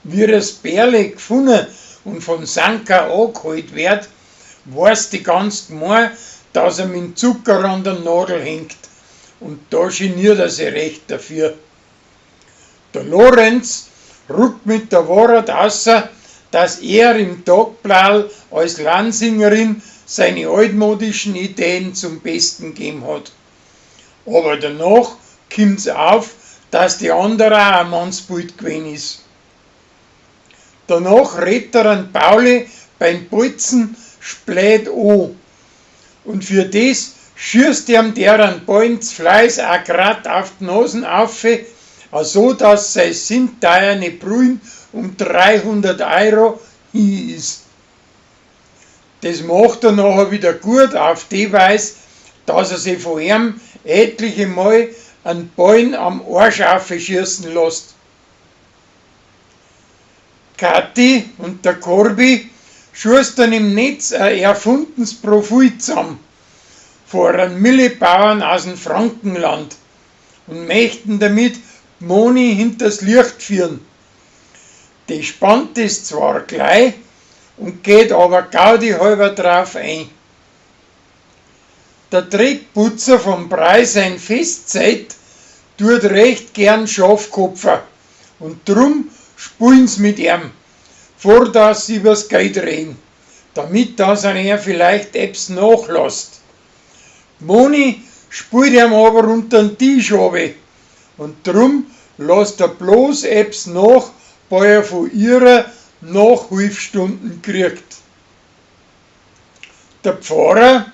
Wie das Bärle gefunden und von Sanka angeholt wird, weiß die ganze Gmah, dass er mit dem Zucker an der Nadel hängt. Und da geniert er sich recht dafür. Der Lorenz rückt mit der Wahrheit außer, dass er im Tagblatt als Lansingerin seine altmodischen Ideen zum Besten gegeben hat. Aber danach kommt's auf, dass die andere auch ein Mannsbild gewesen ist. Danach redet er an Pauli beim Bolzen spät an. Und für das schießt ihm deren Ballen Fleiß auch grad auf die Nasen auf, so dass sein sinteierne Brühen um 300 Euro hin ist. Das macht er nachher wieder gut auf die Weise, dass er sich von ihm etliche Mal einen Ballen am Arsch aufschießen lässt. Kathi und der Corby schustern im Netz ein erfundenes Profil zusammen vor einem Millebauern aus dem Frankenland und möchten damit Moni hinters Licht führen. Die spannt es zwar gleich und geht aber gaudi halber drauf ein. Der Dreckputzer vom Preis sein Festzeit tut recht gern Schafkopfer und drum spulen's mit ihm, vor dass sie übers Geld reden, damit das er vielleicht etwas nachlässt. Moni spult ihm aber unter den Tisch runter und drum lässt er bloß etwas nach, bei er von ihrer Nachhilfstunden kriegt. Der Pfarrer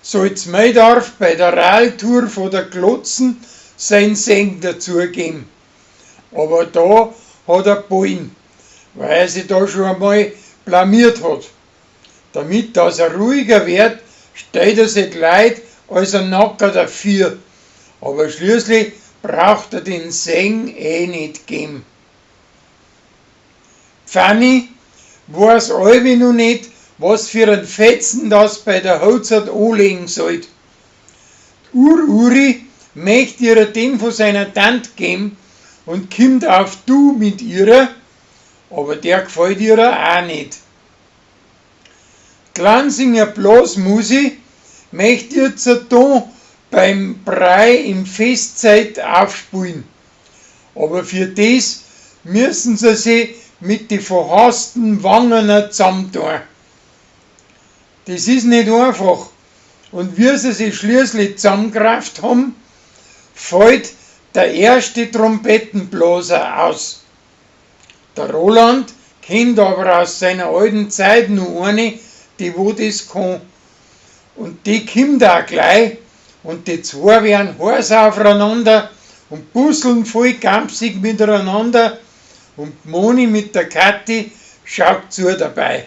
soll Meidorf bei der Rahltour von der Glotzen sein Segen dazugeben. Aber da hat er Ballen, weil er sich da schon einmal blamiert hat. Damit dass er ruhiger wird, stellt er sich Leid als ein Nacker dafür. Aber schließlich braucht er den Segen eh nicht geben. Fanny weiß allweil noch nicht, was für ein Fetzen das bei der Hochzeit anlegen sollt. Ur-Uri möcht ihr den von seiner Tante geben und kommt auf du mit ihrer, aber der gefällt ihr auch nicht. Die Lansinger Blasmusi möcht jetzt da beim Brei im Festzeit aufspielen. Aber für das müssen sie sich mit die verhassten Wangen zusammentun. Das ist nicht einfach. Und wie sie sich schließlich zusammengerafft haben, fällt der erste Trompetenblaser aus. Der Roland kennt aber aus seiner alten Zeit nur eine, die wo das kann. Und die kommt auch gleich und die zwei werden heiß aufeinander und busseln voll gampsig miteinander und Moni mit der Kathi schaut zu dabei.